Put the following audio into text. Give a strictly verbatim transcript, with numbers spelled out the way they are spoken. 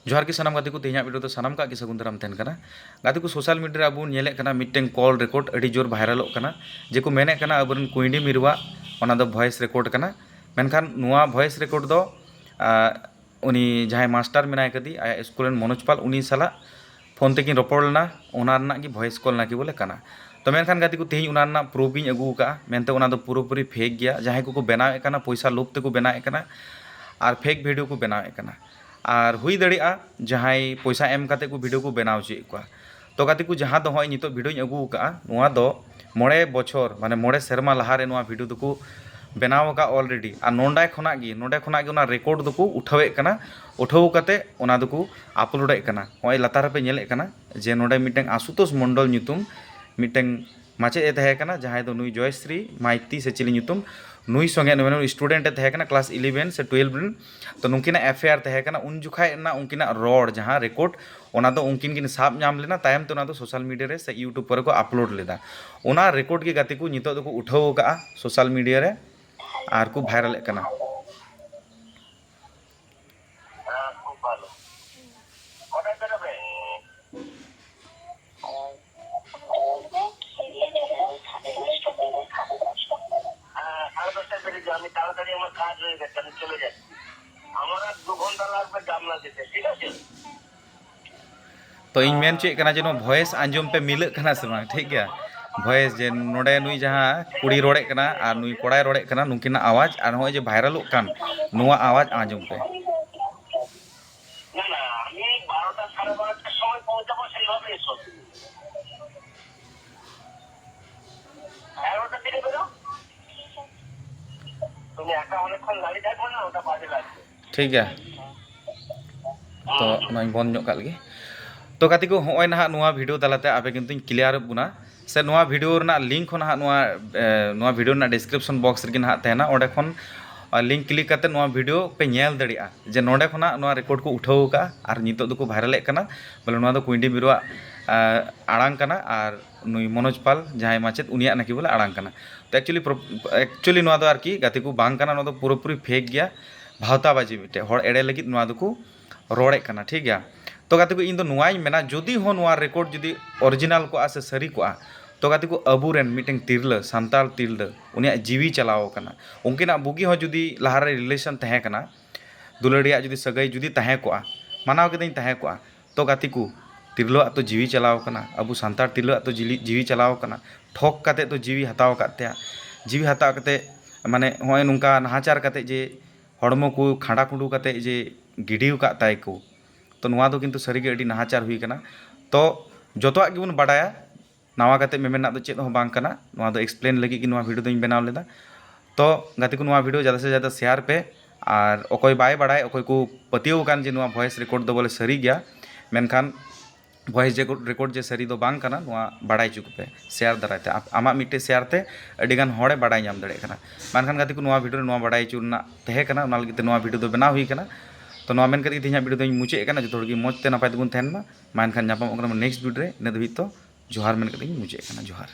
ᱡᱚᱦᱟᱨ ᱜᱮ ᱥᱟᱱᱟᱢ ᱜᱟᱛᱮ ᱠᱚ, ᱛᱮᱦᱮᱧᱟᱜ ᱵᱷᱤᱰᱤᱭᱳ ᱫᱚ ᱥᱟᱱᱟᱢ ᱠᱚᱣᱟᱜ ᱜᱮ ᱥᱟᱹᱜᱩᱱ ᱫᱟᱨᱟᱢ ᱛᱟᱦᱮᱱ ᱠᱟᱱᱟ᱾ ᱜᱟᱛᱮ ᱠᱚ, ᱥᱳᱥᱟᱞ ᱢᱤᱰᱤᱭᱟ ᱨᱮ ᱟᱵᱚ ᱵᱚᱱ ᱧᱮᱞᱮᱫ ᱠᱟᱱᱟ ᱢᱤᱫᱴᱮᱱ ᱠᱚᱞ ᱨᱮᱠᱚᱨᱰ ᱟᱹᱰᱤ ᱡᱳᱨ ᱵᱷᱟᱭᱨᱟᱞᱚᱜ ᱠᱟᱱᱟ, ᱡᱮ ᱠᱚ ᱢᱮᱱᱮᱫ ᱠᱟᱱᱟ ᱟᱵᱚᱨᱮᱱ ᱠᱩᱸᱭᱰᱤ ᱢᱤᱨᱩᱣᱟᱜ, ᱚᱱᱟ ᱫᱚ ᱵᱷᱚᱭᱮᱥ ᱨᱮᱠᱚᱨᱰ ᱠᱟᱱᱟ᱾ ᱢᱮᱱᱠᱷᱟᱱ ᱱᱚᱣᱟ ᱵᱷᱚᱭᱮᱥ ᱨᱮᱠᱚᱨᱰ ᱫᱚ, ᱟᱸ, ᱩᱱᱤ ᱡᱟᱦᱟᱸᱭ ᱢᱟᱥᱴᱟᱨ ᱢᱮᱱᱟᱭ ᱠᱟᱫᱮ, ᱟᱭᱟᱜ ᱥᱠᱩᱞ ᱨᱮᱱ ᱢᱚᱱᱳᱡᱽ ᱯᱟᱞ, ᱩᱱᱤ ᱥᱟᱞᱟᱜ ᱯᱷᱳᱱ ᱛᱮᱠᱤᱱ ᱨᱚᱯᱚᱲ ᱞᱮᱱᱟ, ᱚᱱᱟ ᱨᱮᱱᱟᱜ ᱜᱮ ᱵᱷᱚᱭᱮᱥ ᱠᱚᱞ ᱱᱟᱠᱤ ᱵᱚᱞᱮ ᱠᱟᱱᱟ᱾ ᱛᱚ ᱢᱮᱱᱠᱷᱟᱱ ᱜᱟᱛᱮ ᱠᱚ, ᱛᱮᱦᱮᱧ ᱚᱱᱟ ᱨᱮᱱᱟᱜ ᱯᱨᱩᱯᱷ ᱤᱧ ᱟᱹᱜᱩ ᱟᱠᱟᱫᱼᱟ, ᱢᱮᱱᱛᱮ ᱚᱱᱟ ᱫᱚ ᱯᱩᱨᱟᱹᱯᱩᱨᱤ ᱯᱷᱮᱠ ᱜᱮᱭᱟ᱾ ᱡᱟᱦᱟᱸᱭ ᱠᱚᱠᱚ ᱵᱮᱱᱟᱣᱮᱫ ᱠᱟᱱᱟ, ᱯᱚᱭᱥᱟ ᱞᱳᱵᱷ ᱛᱮᱠᱚ ᱵᱮᱱᱟᱣᱮᱫ ᱠᱟᱱᱟ ᱟᱨ ᱯᱷᱮᱠ ᱵᱷᱤᱰᱤᱭᱳ ᱠᱚ ᱵᱮᱱᱟᱣᱮᱫ ᱠᱟᱱᱟ᱾ ᱟᱨ ᱦᱩᱭ ᱫᱟᱲᱮᱭᱟᱜᱼᱟ ᱡᱟᱦᱟᱸᱭ ᱯᱚᱭᱥᱟ ᱮᱢ ᱠᱟᱛᱮ ᱠᱚ ᱵᱷᱤᱰᱤᱭᱳ ᱠᱚ ᱵᱮᱱᱟᱣ ᱦᱚᱪᱚᱭᱮᱫ ᱠᱚᱣᱟ᱾ ᱛᱚ ᱜᱟᱛᱮ ᱠᱚ, ᱡᱟᱦᱟᱸ ᱫᱚ ᱦᱚᱸᱜᱼᱚᱭ ᱱᱤᱛᱚᱜ ᱵᱷᱤᱰᱤᱭᱳᱧ ᱟᱹᱜᱩ ᱟᱠᱟᱫᱼᱟ, ᱱᱚᱣᱟ ᱫᱚ ᱢᱚᱬᱮ ᱵᱚᱪᱷᱚᱨ, ᱢᱟᱱᱮ ᱢᱚᱬᱮ ᱥᱮᱨᱢᱟ ᱞᱟᱦᱟᱨᱮ ᱱᱚᱣᱟ ᱵᱷᱤᱰᱤᱭᱳ ᱫᱚᱠᱚ ᱵᱮᱱᱟᱣ ᱟᱠᱟᱫ already᱾ ᱟᱨ ᱱᱚᱸᱰᱮ ᱠᱷᱚᱱᱟᱜ ᱜᱮ, ᱱᱚᱸᱰᱮ ᱠᱷᱚᱱᱟᱜ ᱜᱮ ᱚᱱᱟ ᱨᱮᱠᱚᱨᱰ ᱫᱚᱠᱚ ᱩᱴᱷᱟᱹᱣᱮᱫ ᱠᱟᱱᱟ, ᱩᱴᱷᱟᱹᱣ ᱠᱟᱛᱮ ᱚᱱᱟ ᱫᱚᱠᱚ ᱟᱯᱞᱳᱰᱮᱫ ᱠᱟᱱᱟ᱾ ᱱᱚᱜᱼᱚᱭ ᱞᱟᱛᱟᱨ ᱨᱮᱯᱮ ᱧᱮᱞᱮᱫ ᱠᱟᱱᱟ ᱡᱮ ᱱᱚᱸᱰᱮ ᱢᱤᱫᱴᱮᱱ ᱟᱥᱩᱛᱳᱥ ᱢᱚᱱᱰᱚᱞ ᱧᱩᱛᱩᱢ ᱢᱤᱫᱴᱮᱱ ᱢᱟᱪᱮᱫ ᱮ ᱛᱟᱦᱮᱸ ᱠᱟᱱᱟ, ᱡᱟᱦᱟᱸᱭ ᱫᱚ ᱱᱩᱭ ᱡᱚᱭᱥᱨᱤ ᱢᱟᱭᱛᱤ ᱥᱮ ᱪᱤᱞᱤ ᱧᱩᱛᱩᱢ, ᱱᱩᱭ ᱥᱚᱸᱜᱮ, ᱢᱟᱱᱮ ᱱᱩᱭ ᱥᱴᱩᱰᱮᱱᱴ ᱮ ᱛᱟᱦᱮᱸ ᱠᱟᱱᱟ ᱠᱞᱟᱥ ᱤᱞᱮᱵᱷᱮᱱ ᱥᱮ ᱴᱩᱭᱮᱞᱵᱷ ᱨᱮᱱ᱾ ᱛᱚ ᱱᱩᱠᱤᱱᱟᱜ ᱮᱯᱷ ᱟᱭ ᱟᱨ ᱛᱟᱦᱮᱸ ᱠᱟᱱᱟ, ᱩᱱ ᱡᱚᱠᱷᱟᱡ ᱨᱮᱱᱟᱜ ᱩᱱᱠᱤᱱᱟᱜ ᱨᱚᱲ ᱡᱟᱦᱟᱸ ᱨᱮᱠᱚᱨᱰ, ᱚᱱᱟ ᱫᱚ ᱩᱱᱠᱤᱱ ᱠᱤᱱ ᱥᱟᱵ ᱧᱟᱢ ᱞᱮᱱᱟ, ᱛᱟᱭᱚᱢ ᱛᱮ ᱚᱱᱟ ᱫᱚ ᱥᱳᱥᱟᱞ ᱢᱤᱰᱤᱭᱟ ᱨᱮ ᱥᱮ ᱤᱭᱩᱴᱩᱵᱽ ᱠᱚᱨᱮ ᱠᱚ ᱟᱯᱞᱳᱰ ᱞᱮᱫᱟ᱾ ᱚᱱᱟ ᱨᱮᱠᱚᱨᱰ ᱜᱮ ᱜᱟᱛᱮ ᱠᱚ ᱱᱤᱛᱚᱜ ᱫᱚᱠᱚ ᱩᱴᱷᱟᱹᱣ ᱟᱠᱟᱫᱼᱟ ᱥᱳᱥᱟᱞ ᱢᱤᱰᱤᱭᱟ ᱨᱮ ᱟᱨ ᱠᱚ ᱵᱷᱟᱭᱨᱟᱞᱮᱫ ᱠᱟᱱᱟ᱾ হ্যাঁ, সাড়ে দশটায় বেরিয়ে যাও, আমি তাড়াতাড়ি আমার কাজ হয়ে গেছে, আমি চলে যাচ্ছি। আমার আর দু ঘন্টা লাগবে গামলা যেতে, ঠিক আছে? ᱛᱚ ᱤᱧ ᱢᱮᱱ ᱦᱚᱪᱚᱭᱮᱫ ᱠᱟᱱᱟ ᱡᱮ ᱱᱚᱣᱟ ᱵᱷᱚᱭᱮᱥ ᱟᱸᱡᱚᱢ ᱯᱮ ᱢᱤᱞᱟᱹᱜ ᱠᱟᱱᱟ ᱥᱮ ᱵᱟᱝ, ᱴᱷᱤᱠ ᱜᱮᱭᱟ? ᱵᱷᱚᱭᱮᱥ ᱡᱮ ᱱᱚᱰᱮ ᱱᱩᱭ ᱡᱟᱦᱟᱸ ᱠᱩᱲᱤ ᱨᱚᱲᱮᱫ ᱠᱟᱱᱟ ᱟᱨ ᱱᱩᱭ ᱠᱚᱲᱟᱭ ᱨᱚᱲᱮᱫ ᱠᱟᱱᱟ, ᱱᱩᱠᱤᱱᱟᱜ ᱟᱣᱟᱡᱽ ᱟᱨ ᱱᱚᱜᱼᱚᱭ ᱡᱮ ᱵᱷᱟᱭᱨᱟᱞᱚᱜ ᱠᱟᱱ ᱱᱚᱣᱟ ᱟᱣᱟᱡᱽ ᱟᱸᱡᱚᱢ ᱯᱮ᱾ না, না, আমি বারোটা, সাড়ে বারোটার সময় পৌঁছাবো, সেইভাবে এসো। এগারোটার দিকে বেরো। তুমি একা অনেকক্ষণ দাঁড়িয়ে থাকবে না, ওটা বাজে লাগবে। ᱴᱷᱤᱠ ᱜᱮᱭᱟ᱾ ᱛᱚ ᱱᱚᱣᱟᱧ ᱵᱚᱱᱫ ᱧᱚᱜ ᱠᱟᱜ ᱞᱮᱜᱮ᱾ ᱛᱚ ᱜᱟᱛᱮ ᱠᱚ, ᱦᱚᱸᱜᱼᱚᱭ ᱱᱟᱦᱟᱜ ᱱᱚᱣᱟ ᱵᱷᱤᱰᱤᱭᱳ ᱛᱟᱞᱟᱛᱮ ᱟᱯᱮ ᱠᱤᱱᱛᱩᱧ ᱠᱞᱤᱭᱟᱨ ᱮᱫ ᱵᱚᱱᱟ, ᱥᱮ ᱱᱚᱣᱟ ᱵᱷᱤᱰᱤᱭᱳ ᱨᱮᱱᱟᱜ ᱞᱤᱝᱠ ᱦᱚᱸ ᱱᱟᱦᱟᱜ ᱱᱚᱣᱟ, ᱮ, ᱱᱚᱣᱟ ᱵᱷᱤᱰᱤᱭᱳ ᱨᱮᱱᱟᱜ ᱰᱤᱥᱠᱨᱤᱯᱥᱚᱱ ᱵᱚᱠᱥ ᱨᱮᱜᱮ ᱱᱟᱦᱟᱜ ᱛᱟᱦᱮᱱᱟ᱾ ᱚᱸᱰᱮ ᱠᱷᱚᱱ, ᱟ, ᱞᱤᱝᱠ ᱠᱞᱤᱠ ᱠᱟᱛᱮ ᱱᱚᱣᱟ ᱵᱷᱤᱰᱤᱭᱳ ᱯᱮ ᱧᱮᱞ ᱫᱟᱲᱮᱭᱟᱜᱼᱟ ᱡᱮ ᱱᱚᱸᱰᱮ ᱠᱷᱚᱱᱟᱜ ᱱᱚᱣᱟ ᱨᱮᱠᱚᱨᱰ ᱠᱚ ᱩᱴᱷᱟᱹᱣ ᱟᱠᱟᱫᱼᱟ ᱟᱨ ᱱᱤᱛᱚᱜ ᱫᱚᱠᱚ ᱵᱷᱟᱭᱨᱟᱞᱮᱫ ᱠᱟᱱᱟ᱾ ᱵᱚᱞᱮ ᱱᱚᱣᱟ ᱫᱚ ᱠᱩᱸᱭᱰᱤ ᱢᱤᱨᱩᱣᱟᱜ, ᱟ, ᱟᱲᱟᱝ ᱠᱟᱱᱟ ᱟᱨ ᱱᱩᱭ ᱢᱚᱱᱳᱡᱽ ᱯᱟᱞ ᱡᱟᱦᱟᱸᱭ ᱢᱟᱪᱮᱫ, ᱩᱱᱤᱭᱟᱜ ᱱᱟᱠᱤ ᱵᱚᱞᱮ ᱟᱲᱟᱝ ᱠᱟᱱᱟ᱾ ᱛᱚ actually pro-, actually ᱱᱚᱣᱟ ᱫᱚ ᱟᱨᱠᱤ ᱜᱟᱛᱮ ᱠᱚ ᱵᱟᱝ ᱠᱟᱱᱟ, ᱱᱚᱣᱟ ᱫᱚ ᱯᱩᱨᱟᱹᱯᱩᱨᱤ ᱯᱷᱮᱠ ᱜᱮᱭᱟ᱾ ᱵᱷᱟᱣᱛᱟᱵᱟᱡᱤ ᱢᱤᱫᱴᱮᱡ, ᱦᱚᱲ ᱮᱲᱮ ᱞᱟᱹᱜᱤᱫ ᱱᱚᱣᱟ ᱫᱚᱠᱚ ᱨᱚᱲᱮᱫ ᱠᱟᱱᱟ, ᱴᱷᱤᱠ ᱜᱮᱭᱟ᱾ ᱛᱚ ᱜᱟᱛᱮ ᱠᱚ, ᱤᱧ ᱫᱚ ᱱᱚᱣᱟᱧ ᱢᱮᱱᱟ, ᱡᱩᱫᱤ ᱦᱚᱸ ᱱᱚᱣᱟ ᱨᱮᱠᱚᱨᱰ ᱡᱩᱫᱤ ᱚᱨᱤᱡᱤᱱᱟᱞ ᱠᱚᱜᱼᱟ ᱥᱮ ᱥᱟᱹᱨᱤ ᱠᱚᱜᱼᱟ, ᱛᱚ ᱜᱟᱛᱮ ᱠᱚ, ᱟᱵᱚᱨᱮᱱ ᱢᱤᱫᱴᱮᱱ ᱛᱤᱨᱞᱟᱹ, ᱥᱟᱱᱛᱟᱲ ᱛᱤᱨᱞᱟᱹ, ᱩᱱᱤᱭᱟᱜ ᱡᱤᱣᱤ ᱪᱟᱞᱟᱣ ᱟᱠᱟᱱᱟ, ᱩᱱᱠᱤᱱᱟᱜ ᱵᱩᱜᱤ ᱦᱚᱸ ᱡᱩᱫᱤ ᱞᱟᱦᱟᱨᱮ ᱨᱤᱞᱮᱥᱚᱱ ᱛᱟᱦᱮᱸ ᱠᱟᱱᱟ, ᱫᱩᱞᱟᱹᱲᱤᱭᱟᱜ ᱡᱩᱫᱤ ᱥᱟᱹᱜᱟᱹᱭ ᱡᱩᱫᱤ ᱛᱟᱦᱮᱸ ᱠᱚᱜᱼᱟ, ᱢᱟᱱᱟᱣ ᱠᱤᱫᱟᱹᱧ ᱛᱟᱦᱮᱸ ᱠᱚᱜᱼᱟ, ᱛᱚ ᱜᱟᱛᱮ ᱠᱚ, ᱛᱤᱨᱞᱟᱹᱣᱟᱜ ᱛᱚ ᱡᱤᱣᱤ ᱪᱟᱞᱟᱣ ᱟᱠᱟᱱᱟ, ᱟᱵᱚ ᱥᱟᱱᱛᱟᱲ ᱛᱤᱨᱞᱟᱹᱣᱟᱜ ᱛᱚ ᱡᱤᱞᱤ-, ᱡᱤᱣᱤ ᱪᱟᱞᱟᱣ ᱟᱠᱟᱱᱟ, ᱴᱷᱚᱠ ᱠᱟᱛᱮ ᱛᱚ ᱡᱤᱣᱤ ᱦᱟᱛᱟᱣ ᱟᱠᱟᱫ ᱛᱟᱭᱟ, ᱡᱤᱣᱤ ᱦᱟᱛᱟᱣ ᱠᱟᱛᱮ ᱢᱟᱱᱮ ᱦᱚᱸᱜᱼᱚᱭ ᱱᱚᱝᱠᱟ ᱱᱟᱦᱟᱪᱟᱨ ᱠᱟᱛᱮ ᱡᱮ ᱦᱚᱲᱢᱚ ᱠᱚ ᱠᱷᱟᱸᱰᱟ ᱠᱷᱩᱸᱰᱩ ᱠᱟᱛᱮ ᱡᱮ ᱜᱤᱰᱤ ᱟᱠᱟᱫ ᱛᱟᱭ ᱠᱚ, ᱛᱚ ᱱᱚᱣᱟ ᱫᱚ ᱠᱤᱱᱛᱩ ᱥᱟᱹᱨᱤᱜᱮ ᱟᱹᱰᱤ ᱱᱟᱦᱟᱪᱟᱨ ᱦᱩᱭ ᱠᱟᱱᱟ᱾ ᱛᱚ ᱡᱚᱛᱚᱣᱟᱜ ᱜᱮᱵᱚᱱ ᱵᱟᱰᱟᱭᱟ, ᱱᱟᱣᱟ ᱠᱟᱛᱮ ᱢᱮᱢᱮᱱ ᱨᱮᱱᱟᱜ ᱫᱚ ᱪᱮᱫ ᱦᱚᱸ ᱵᱟᱝ ᱠᱟᱱᱟ, ᱱᱚᱣᱟ ᱫᱚ ᱮᱠᱥᱯᱞᱮᱱ ᱞᱟᱹᱜᱤᱫ ᱜᱮ ᱱᱚᱣᱟ ᱵᱷᱤᱰᱤᱭᱳ ᱫᱚᱧ ᱵᱮᱱᱟᱣ ᱞᱮᱫᱟ᱾ ᱛᱚ ᱜᱟᱛᱮ ᱠᱚ, ᱱᱚᱣᱟ ᱵᱷᱤᱰᱤᱭᱳ ᱡᱟᱫᱟ ᱥᱮ ᱡᱟᱫᱟ ᱥᱮᱭᱟᱨ ᱯᱮ, ᱟᱨ ᱚᱠᱚᱭ ᱵᱟᱭ ᱵᱟᱲᱟᱭ, ᱚᱠᱚᱭ ᱠᱚ ᱯᱟᱹᱛᱭᱟᱹᱣ ᱟᱠᱟᱱ ᱡᱮ ᱱᱚᱣᱟ ᱵᱷᱚᱭᱮᱥ ᱨᱮᱠᱚᱨᱰ ᱫᱚ ᱵᱚᱞᱮ ᱥᱟᱹᱨᱤ ᱜᱮᱭᱟ, ᱢᱮᱱᱠᱷᱟᱱ ᱵᱷᱚᱭᱮᱥ ᱨᱮᱠᱚᱨᱰ ᱡᱮ ᱥᱟᱹᱨᱤ ᱫᱚ ᱵᱟᱝ ᱠᱟᱱᱟ, ᱱᱚᱣᱟ ᱵᱟᱲᱟᱭ ᱦᱚᱪᱚ ᱠᱚᱯᱮ ᱥᱮᱭᱟᱨ ᱫᱟᱨᱟᱭ ᱛᱮ᱾ ᱟᱯ-, ᱟᱢᱟᱜ ᱢᱤᱫᱴᱮᱡ ᱥᱮᱭᱟᱨ ᱛᱮ ᱟᱹᱰᱤ ᱜᱟᱱ ᱦᱚᱲᱮ ᱵᱟᱲᱟᱭ ᱧᱟᱢ ᱫᱟᱲᱮᱭᱟᱜ ᱠᱟᱱᱟ᱾ ᱢᱮᱱᱠᱷᱟᱱ ᱜᱟᱛᱮ ᱠᱚ, ᱱᱚᱣᱟ ᱵᱷᱤᱰᱤᱭᱳ ᱨᱮ ᱱᱚᱣᱟ ᱵᱟᱲᱟᱭ ᱦᱚᱪᱚ ᱨᱮᱱᱟᱜ ᱛᱟᱦᱮᱸ ᱠᱟᱱᱟ, ᱚᱱᱟ ᱞᱟᱹᱜᱤᱫ ᱛᱮ ᱱᱚᱣᱟ ᱵᱷᱤᱰᱤᱭᱳ ᱫᱚ ᱵᱮᱱᱟᱣ ᱦᱩᱭ ᱠᱟᱱᱟ᱾ ᱛᱚ ᱱᱚᱣᱟ ᱢᱮᱱ ᱠᱟᱛᱮ ᱜᱮ ᱛᱮᱦᱮᱧᱟᱜ ᱵᱷᱤᱰᱤᱭᱳ ᱫᱚᱧ ᱢᱩᱪᱟᱹᱫ ᱠᱟᱱᱟ᱾ ᱡᱚᱛᱚ ᱦᱚᱲ ᱜᱮ ᱢᱚᱡᱽ ᱛᱮ ᱱᱟᱯᱟᱭ ᱛᱮᱵᱚᱱ ᱛᱟᱦᱮᱱ ᱢᱟ᱾ ᱢᱟ ᱮᱱᱠᱷᱟᱱ ᱧᱟᱯᱟᱢᱚᱜ ᱠᱟᱱᱟ ᱱᱮᱠᱥᱴ ᱵᱷᱤᱰᱤᱭᱳ ᱨᱮ᱾ ᱤᱱᱟᱹ ᱫᱷᱟᱹᱵᱤᱡ ᱛᱚ ᱡᱚᱦᱟᱨ ᱢᱮᱱ ᱠᱟᱛᱮ ᱜᱤᱧ ᱢᱩᱪᱟᱹᱫ ᱠᱟᱱᱟ᱾ ᱡᱚᱦᱟᱨ᱾